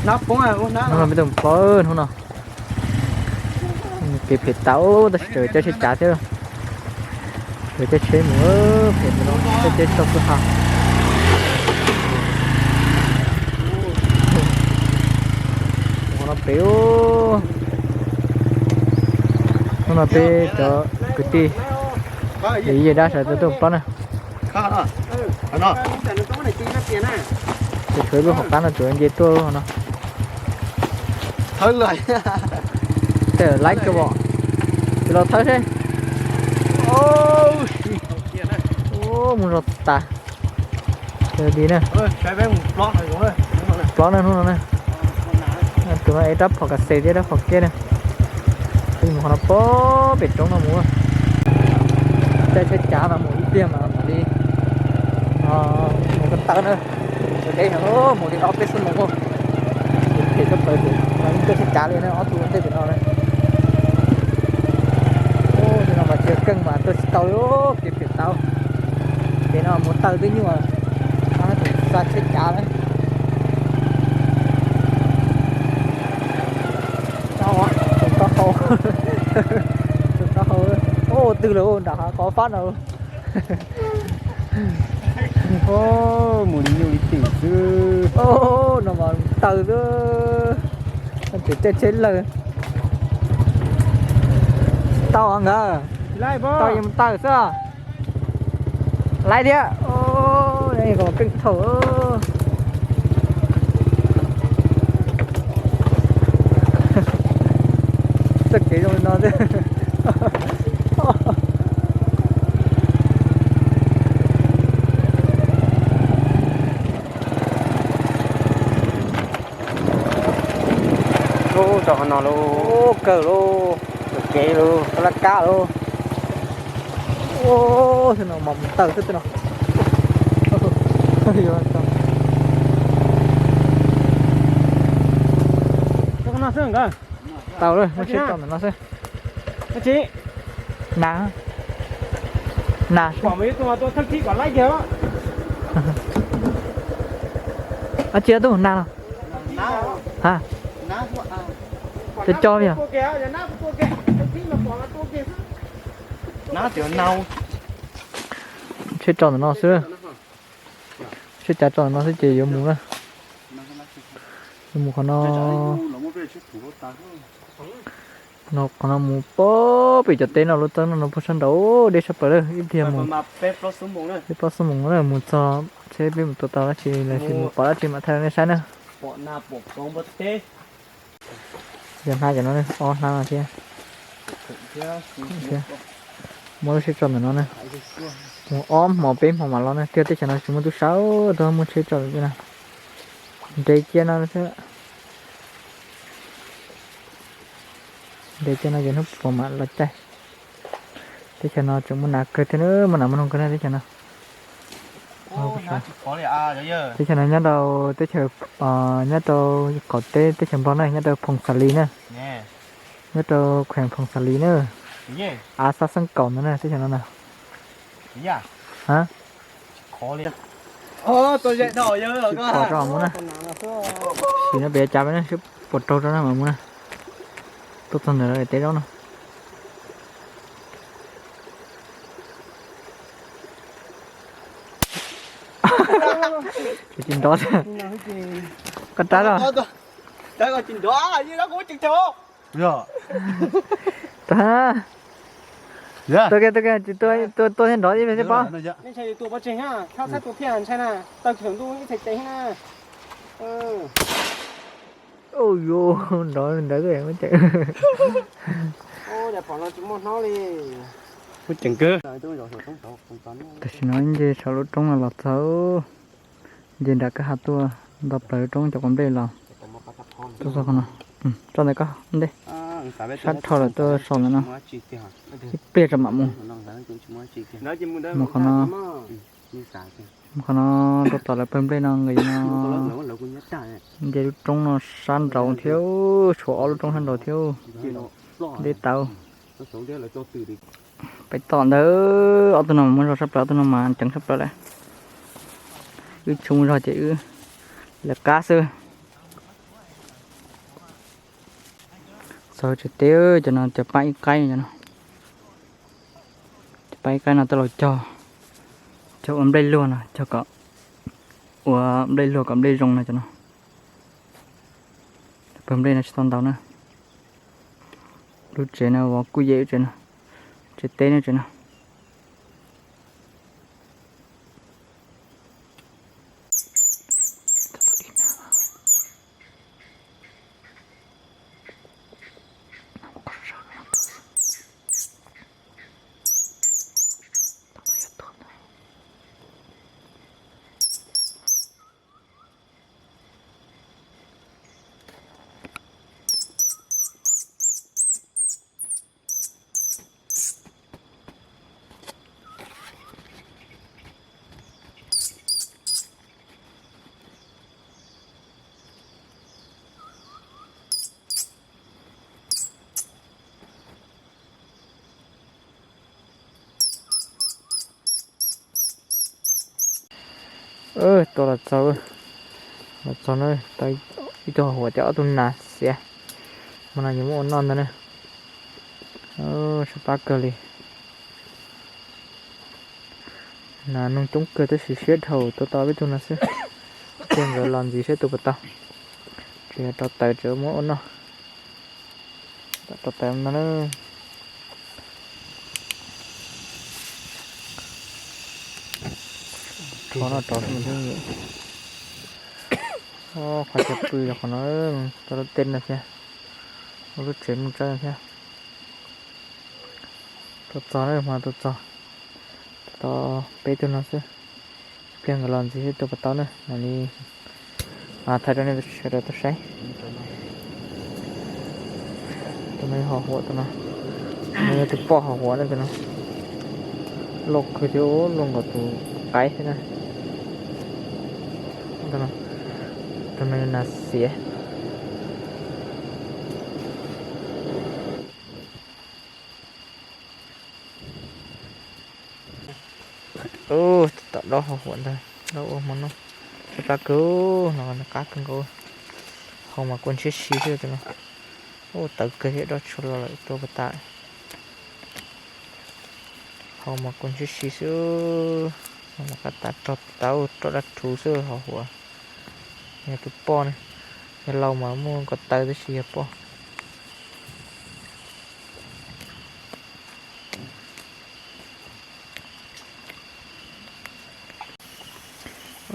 Hnub no peb tuaj mus plob hnub no. Kev phem tas tab sis tseem caij tsheb cav thiab. Tseem caij tsheb mus phem no, caij tsheb txog kwj ha. Mus no pem, hnub no peb cov kwv tij, yawm yij yawm dab sawv daws tuaj mus plob na. Ces tshuav ib lub hauv qab no tseem nce tuaj no. Thawb lawm, thawb lawm, ces los thawb seb. Mus zog tas. Li na, plob na hnub no na. Tus no ev rab phom kas xes thiab rab phom keb na. Peb mus qhov no pem roob no mus. Caij tsheb cav mas mus ib pliag mas mam li mus ko taw na. Sawv deb no mus li ob peb xuab moos. Phem tshaj plaws, caij tsheb cav li na, ob tug ua ntej pem no na. Ub, no mas tsis keej mas tuaj tsis tau li, kev phem tau. Ces no mus taw twb nyuaj, xa tsheb cav na. Tus taub hau, tus taub hau, ua twg lawm nram hav qhov fab no. Mus li nyuj li twm xwb. No mas taw xwb, tseem caij tsheb lawg. Tsis tau nkawd, tau yus mus taw xwb. Laib thiab, keej thaum. Txoj kev zoo li no xwb. Lub rau qhov no lub kawg lub, kev lub, laj kab lub. Ub, no mas mus taw xwb tej no. Tau lawm, muab tsheb tso ntawm no xwb. Nas, nas. Ab tsi, tus nas los? Ha, cov cov yog. Tsheb tso ntawm no xwb. Tsheb cav tso ntawm no xwb ces yuav mus na. Yuav mus qhov no. No qhov no mus pem cov teb no lub txawb no no puag sab nraud deb sab plaws lawm, ib pliag mus peb plaub xuab moos na mus txog seb peb mus tua tau dab tsi los sis mus pom dab tsi mam thaij rau nej saib na. Yog hnab cov no, ob hnab no thiab. Muab lub tsheb tso ntawm no na. Mus ob hmo peb hmo mam los na, twb teb chaws no tsis muaj tub sab, tuaj muab tsheb tso lawm na. Nres cia no xwb. Nres cia no ces hnub puas mam los caij. Teb chaws no tseem muaj nas kawg thiab, muaj nas muaj noog kawg na teb chaws no. Teb chaws no nyob rau teb chaws, nyob rau qaum teb teb chaws Nplog na, nyob rau Phoos Xas Lis na. Nyob rau kheem Phoos Xas Lis na. Av Xab Xeeb Kaum ntawd na teb chaws no na. Pom rau mus na. Sim no pem cav pem na, seb puas raug rau na mam mus na. Tuaj txog ntawm lawv teb zaub no. Tsis nrov. Koj rab los? Tuaj, tuaj thiaj nrov ib pliag thiab pob. Ua yuav nrov li ntawd. Tam sim no nce saum lub roob no los txog, nce nram kwj ha tuaj nto plaws lub roob cov quav nplej los. Tuaj txog qhov no, tso ntawm koj ntej, sab dhau lawm tuaj so ntawm no, ib pliag tso mam mus. Mus qhov no, mus qhov no rau tom lawv pawg nplej no nkawd yuav no. Nce lub roob no sab nraud thiab, tshuav ob lub roob sab nraud thiab. Deb tau. Pem tom ntawd ob tug no mas muaj zog sab plaws, ob tug no mas ceev sab plaws lawm. Wb tsis muaj zog ces wb lawv qab xwb. Tau tsev teb cov no cov pab ib qaib no, cov pab ib qaib no tuaj los cog, cog ua nplej luag no, cog kom ua nplej luag kom nplej zoo no cov no. Pawg nplej no tsis tau ntau na. Lub tsev no vov kuj yem tsev no, tsev teb no tsev no. Tuaj los txog, los txog na, tau ib tug huam thiab ob tug nas xiav. Hmo no yuav muab ua noj ntag na. Sab pab kawg li. Nas noog coob kawg tab sis siab dhau, tua tau peb tug no xwb. Cia nkawd los ntxiv seb tua puas tau. Tseem yog rau taws tseem muab ua noj. Rau taws no na. Qhov no rov xwb mas thiab. Qhov cov pw yog qhov no, tau lub tej no thiab, lub tsev mus tsaib thiab. Tua txog na, hmo tua txog, tau peb tug no xwb. Ib pliag nkawd los ntxiv seb tua puas tau na, mam li thaij rau nej sawv daws tau saib. Tus no yog hos huam, tus no, no yog tus poj hos huam na, tus no loj kawg thiab, loj nkaus tus qaib thiab na. Tus no yog nas xiav. Tus tom dob hos huam ntag, dob ua hmo noj. Sab pab kawg, no qab kawg nkaus. Hau mas kua ntshiab si xwb tus no. Ub, tawv kawg thiab, dob tshua los lawm tua puas tas. Hau mas kua ntshiab si xwb. Hau mas qab tas, rog tas, rog dab rhuv xwb hos huam. Yog tus poj ne, yog laus mas muaj ko taw tab sis yog poj.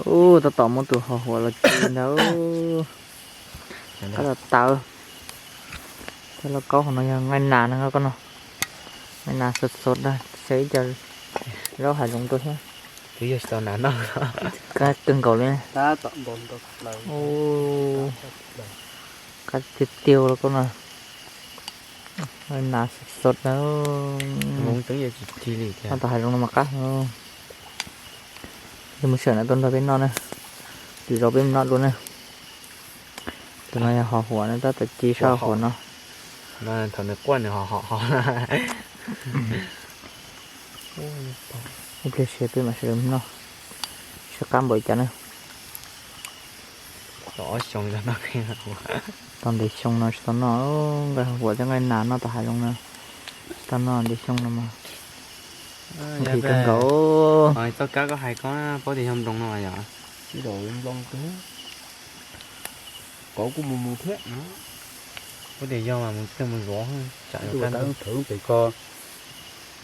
Ub, tab tom muab tus hos huam los ci ntag. Qab tas tas. Thiab lauj kaub hauv no yog nqaij nas no koj no. Nqaij nas xov xov ntag, xyaw ib co zaub hav zoov rau thiab. Twb yog tsis tau nas noj. Kab kawg nkaus li. Ub, kab tiag tiag los koj no. Nqaij nas xov xov na. Noj tom hav zoov no mas qab. Yog mus sawm no tuaj nrog peb noj na. Lwm zaus peb mus noj dua na. Tus no yog hos huam na, tab tom ci sab hos huam no. Thaum nws quaj nws hos hos hos. Ib pliag siav peb mam sawv daws mus noj. Siab qab npaum li cas na. Tau ob xyoo tsis tau noj. Tau ntev xyoo no tsis tau noj nqaij hos huam thiab nqaij nas noj tom hav zoov no. Tsis tau noj ntev xyoo no mas. Nqhis kawg nkaus. Txoj kab koj hais ko paub tias yog nploos no yom? Tsis tau nploos, kov kuj mus mus thiab. Paub tias yog mas mus twg mus zov tsam yuav kab ntawd pem ko.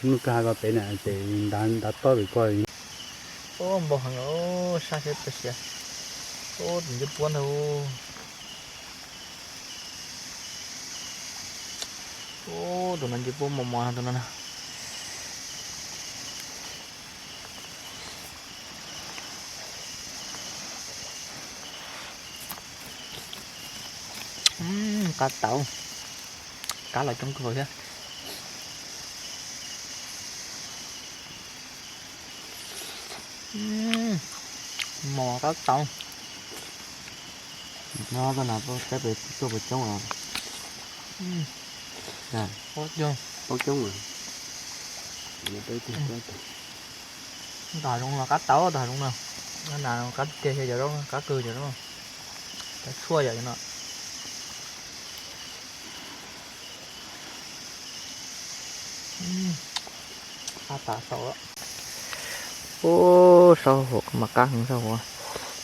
Hnub kag ko pem na ces ntav ntav tob pem ko. Ub, npau heev, sab siab pes siav. Ub, tus ncej puab ntag. Ub, tus no ncej puab mos mos no tus no na. Qab tau, kab los coob kawg thiab. Mos qab tau. No tau na, saib pem tuaj puas coob os. Paub coob. Tam zoov los qab tau, tam zoov no. Qab tiag tiag, cov zaub qab kawg, cov zaub, cov tshuaj yom no. Qab tas saum. Ub, sab huam mas qab heev sab huam.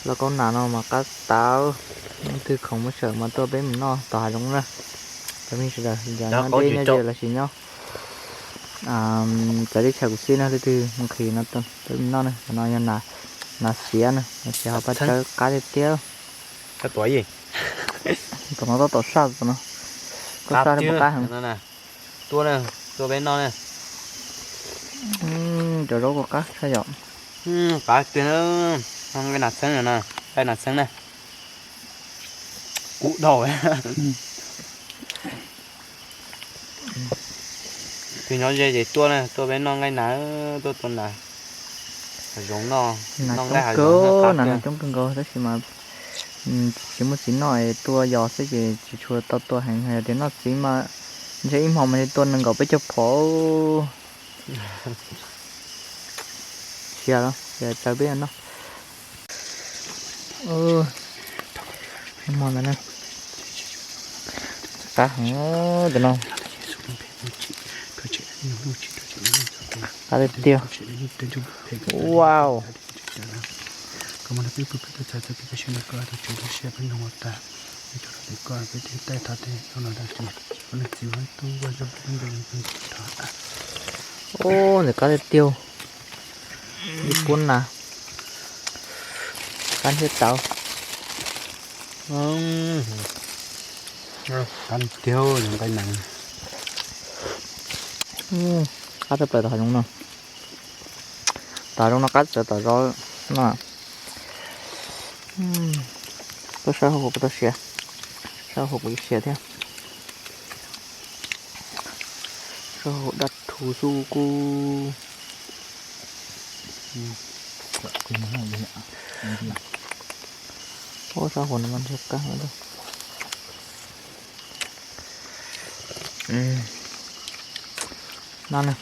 Lauj kaub nas no mas qab tas. Leej twg khoom muab sawm mas tuaj peb mus noj tom hav zoov na. Cov me sawv daws, yog nyob deb nyob ze los sis nyob cov teb chaws kuv xib na, leej twg mus nqhis no peb mus noj na. Cov no yog nas xiav na, nas xiav ho paj tsawb qab tiag tiag. Tom no tab tom saj, tom no tab saj pom qab heev. Tua, tua peb noj na. Cov zaub kuj qab tshaj yom. Qab tiag, nqaij nas txheeb no, nqaij nas txheeb na. Kub dhau. Tus nyob ze ces tuaj na, tuaj peb noj nqaij nas, tuaj tua nas. Zoov noj, noj nqaij hav zoov. Nas coob kawg nkaus tab sis mas tsis muaj txiv noj es tua yos xwb ces tsis tshua tau tua heev, yog tias noj txiv mas ntshe ib hmo mas li tua nees nkaum peb caug phom. Sia los tsaws peb noj. Hmo ntawd na, qab heev tus no. Qab tiag tiag. Wow. Ub, ntawm qab tiag tiag. Ib puab nas, qab thiab tauv. Qab tiag, nqaij nas. Qab tshaj plaws tom hav zoov no. Tom hav zoov no qab txawv tom zos no. Koj saib hauv kuv tau siav, saib hauv kuv siav thiab. Saib hauv dab thu xu kuj. Ub, saib hauv no mas ntshe qab heev. No ne.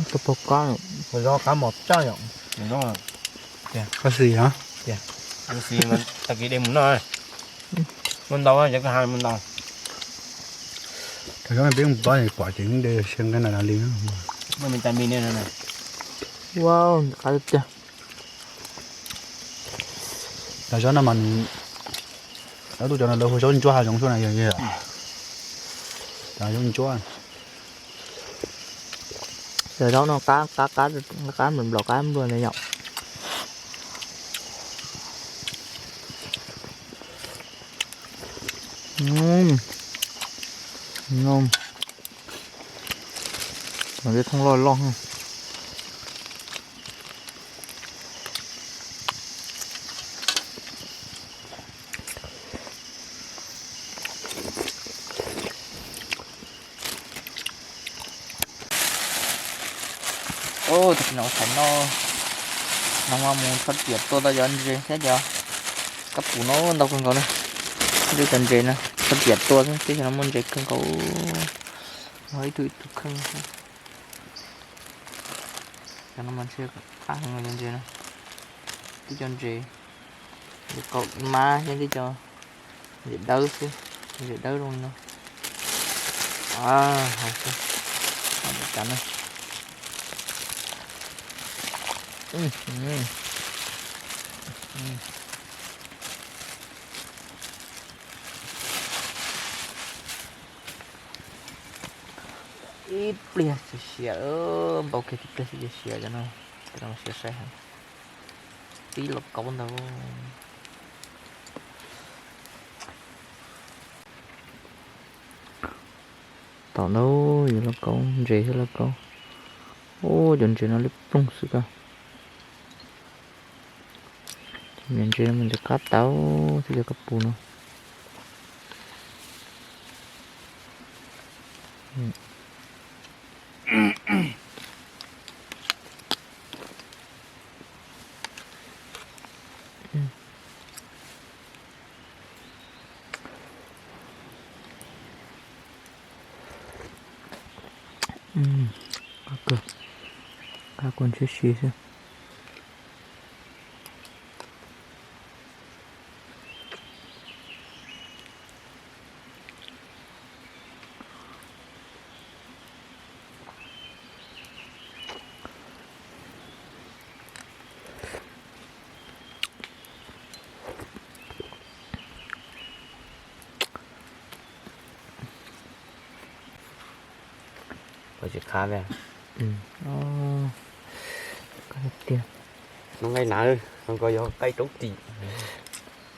Tua pog qab, qab mos tshaj yom. Qab xis hov. Tag kis de mus noj. Muaj ntau, cov koj has muaj ntau. Thaum peb mus pab pom ces de sia nqaij nas li. Wow, qab tiag. Cov zaub no mas nws, lawv tus cov no lawv hu zaub ntsuab hav zoov xwb na yog. Cov zaub ntsuab. Cov zaub no qab qab qab qab nplaum qab nplua ntawd yom. Mas peb thooj loj loj. Ub, tam sim no ua tshais noj, no mas mus txhob riam tua tau cov ntses thiab cov kab pum no ntau kawg nkaus na. Ntses cov ntses na txhob riam tua xwb, teb chaws no muaj ntses kawg nkaus. Ib tug ib tug kheej xwb. Cov no mas ntshe qab heev cov ntses no. Tib co ntses, ntses kaum mab thiab tib co ntses dawb xwb, ntses dawb zoo li no. Hauv xwb, cov no. Ib pliag tsis siav, npau kiag tib pliag xwb ces siav cov no, cov no siav sai heev. Tib lauj kaub ntag. Tom ntawd yog lauj kaub, ntses thiab lauj kaub. Ub, cov ntses no liab ploog xwb koj. Cov niag ntses no mas ntses qab tau xwb cov kab pum no. Qab kawg, qab kawg ntshiab si xwb. Qhov tsis qab tiag. Noj nqaij na, noj nqaij rau ris.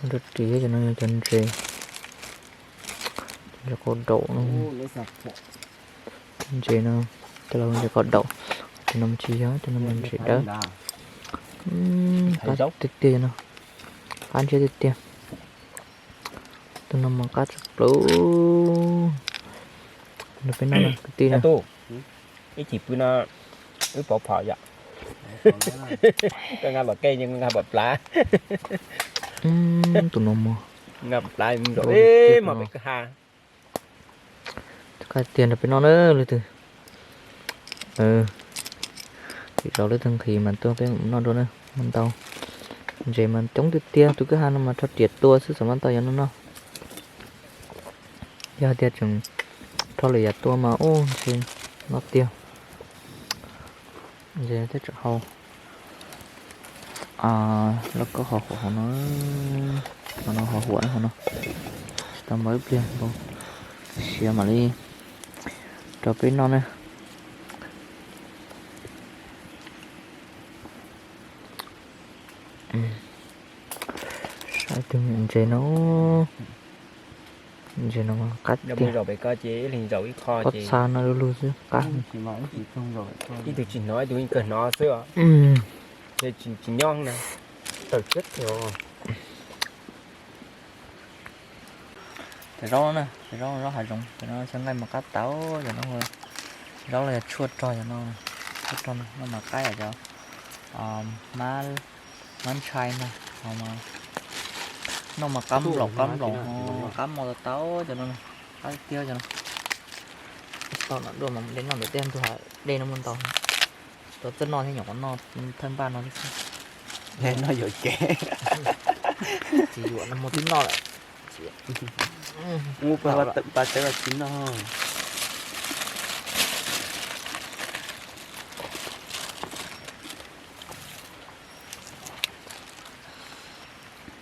Rau ris cov no yog cov ntses, ntses qau daum no. Ntses no, cov laus ntses qau daum, cov no tsis yog, cov no mas ntses dawb. Qab tiag tiag no, qab ntshiab tiag tiag. Tus no mas qab tshaj plaws. Nrog peb noj kwv tij na. Ib chim pw no wb pov phom yom. Koj nqa pom kej, nqa pom plav. Tus no mas nqa pom plav, mos pem kwj ha. Qab tiag, nrog peb noj na leej twg. Tim zaum leej twg nqhis mas tuaj peb noj dua na, muaj ntau. Ntses mas coob tiag tiag, tus kwj ha no mas rho riam tua xwb xav mas tau yov no noj. Yog tias tseem rho lwm yam tua mas ub ntshe noj tiag. Ntses thiaj tseem hau. Lauj kaub ho huam hauv no, hauv no ho huam hauv no. Tsis tau npau ib pliag npau, siav mam li rau peb noj na. Saib tus ntses no, ntses no qab tiag. Pob txha no lug lug xwb qab. Ib tug tsis hnov, ib tug yeej kawg hnov xwb os. Tsis nyob na. Tawm tshiab tiag. Cov zaub na, cov zaub, zaub hav zoov, cov no xyaw nqaij mas qab tau, cov no zaub los yog tshuaj rog, cov no tshuaj rog no mas qab yom, cov mab ntshai no, noj mas qab nplaum qab nplaum, qab mos tau tau, cov no qab tiag cov no. Tau no dua mas dej noj ntawm tej ntug dej no muaj ntau. Tsis tau txawj noj thiab, nyuam qhuav noj thawj npaj no thiab xwb. Noj yuam kev. Tsis yuam no muaj twb noj lawm. Ub, pab tsev los tsis noj.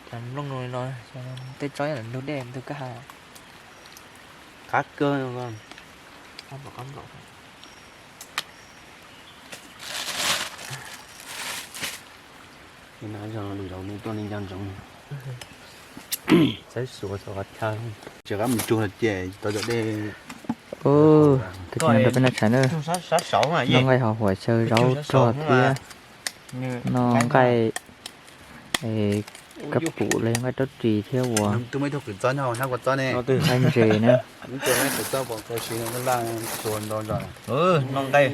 Cov nplooj no, tej tsob ntug dej ntug kwj ha. Qab kawg. Lwm zaus nws tuaj li nco ntsoov. Txawb xuas txog qhov chaw. Tsis qab mus tsuag ces tau cov dej. Tus no rau peb noj tshais na. Noj nqaij ho huam xyaw zaub rog thiab. Noj nqaij kab pum los yog nqaij rab ris thiab uas nqaij ntses na. Noj nqaij,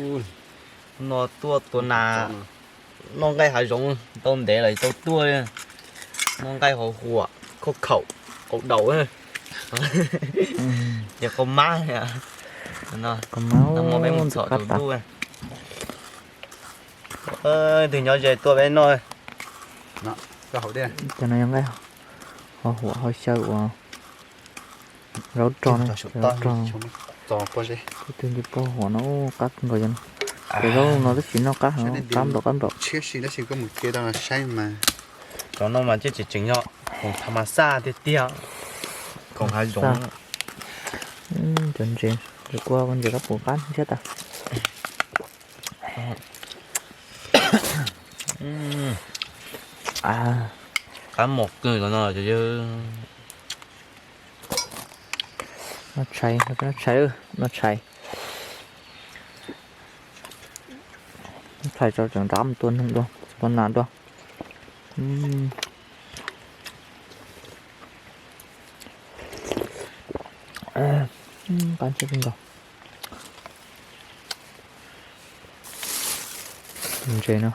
no tuaj tua nas, noj nqaij hav zoov tau ntev lawm tau tuaj. Noj nqaij hauv huam, khauj khaum, qau daum, ces qau mab. Nag hmo peb mus txhom tus ntuj. Tus nyob ze tuaj peb noj. Cov no yog nqaij ho huam ho xyaw uas zaub rog na, zaub rog. Kuv twb nce pog huam no qab nkaus cov no. Cov zaub no tab sis noj qab heev, qab nplaum qab nplaum. Cov no mas tseem tseem yog khoom tha ma xaj tiag tiag, khoom hav zoov. Cov ntses, ntses kua, ntses kab pum qab ntshiab tas. Qab mos kawg los no. Noj tshais, noj tshais, noj tshais. Noj tshais tso tseem nrab mus tua neeg dua, tua nas dua. Qab ntshiab kawg nkaus. Ntses no.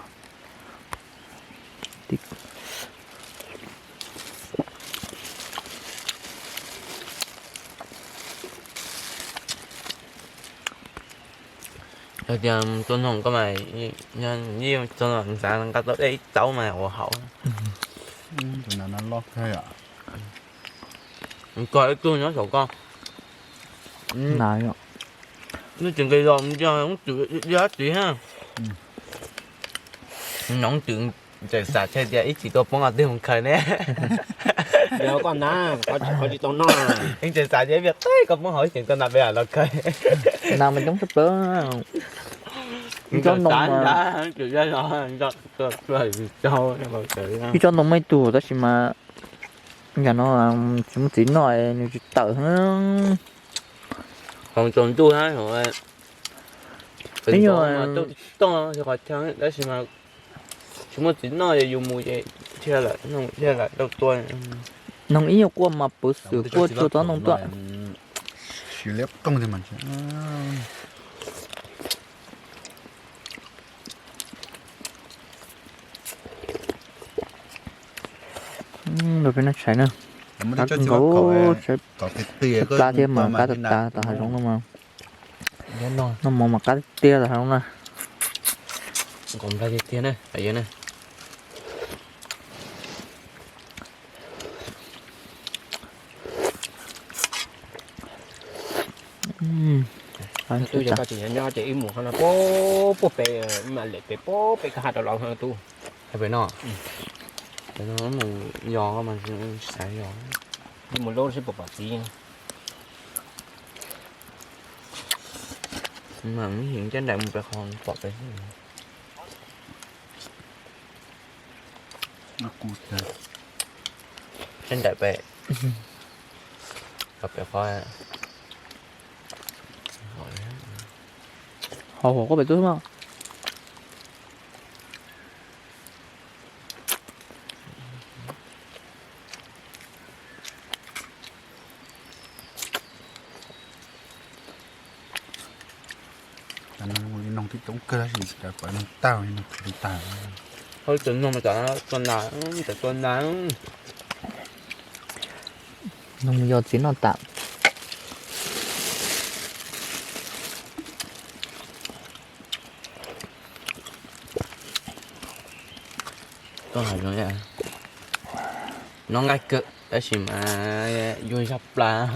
Yog tias tuaj nug koj mas, yog tuaj nug xav nqa tau dej ib tsaub mas ua haum. Koj ib tug nyob saum koj. Nws tsis nqis los, yog hoob twm, yog dab tsi ha. Hoob twm tseem xav tshaj tias ib tsis tuaj poob qhov twg mus khaws ne. Yog koj na, qhov tsis tau noj. Tseem xav tias ib pliag koj poob hauv tseem tuaj nram peb los khaws. Nas mas coob tshaj plaws. Ib tsob ntoo mas, ib tsob ntoo mas ib tug tab sis mas yam no tsis muaj txiv noj nws tsis tawm. Ib yog tab sis mas tsis muaj txiv noj yus mus ces dhia lawm, dhia lawm tau tua. Noog ib nyuag quaj mas puv xwm quaj tsuag tsob ntoo tuaj. Peb noj tshais na, qab kawg nkaus, tshais plab thiab mas qab tag tas tom hav zoov no mas. Noj mov mas qab tiag tiag tom hav zoov na. Nkaus nplai tiag tiag na, na. Tub yog koj tsis nyob ces wb mus qhov no puag pem, mam lem pem puag pem koj ha rau los no tub. Hais pem no, pem no mus yos mas tsis xav yos. Mus lub sib pom pom txiv. Mas ib yim caj nraim mus pem qhov pom pem. Caj nraim pem, pem qhov. Ho huam quaj pem tub mas. Noog twb coob kawg tab sis cas pom noog tag li no qhia li tag. Hauv tus noog mas cov tua nas, cov tua nas. Noog yog txiv noj tas. Tuaj hav zoov, noj nqaij kawg tab sis mas yuag zog plab.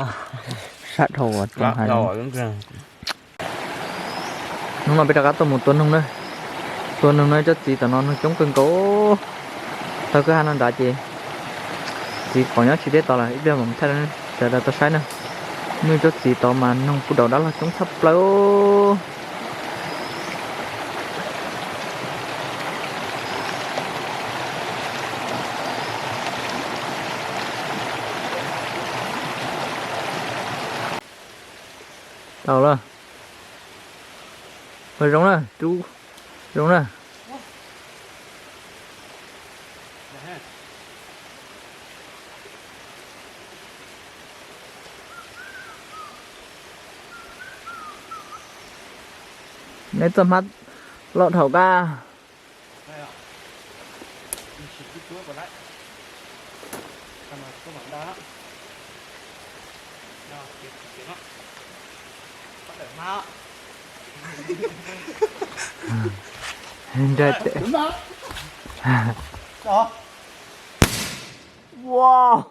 Sab dhau tuaj hav zoov. Hnub no peb rov qab tuaj mus tua noog na. Tua noog no cov txiv tom no noog coob kawg nkaus. Thaum kwj ha no nrad ces txiv pom nyob tsis deb tod lawm, ib pliag mam thaij rau sawv daws tau saib na. Muaj cov txiv tod mas noog kuj daus dab laug coob tshaj plaws. Tau lawm. Zoo na, zoo na. Neb txoj hmab loj dhau kab. Ua,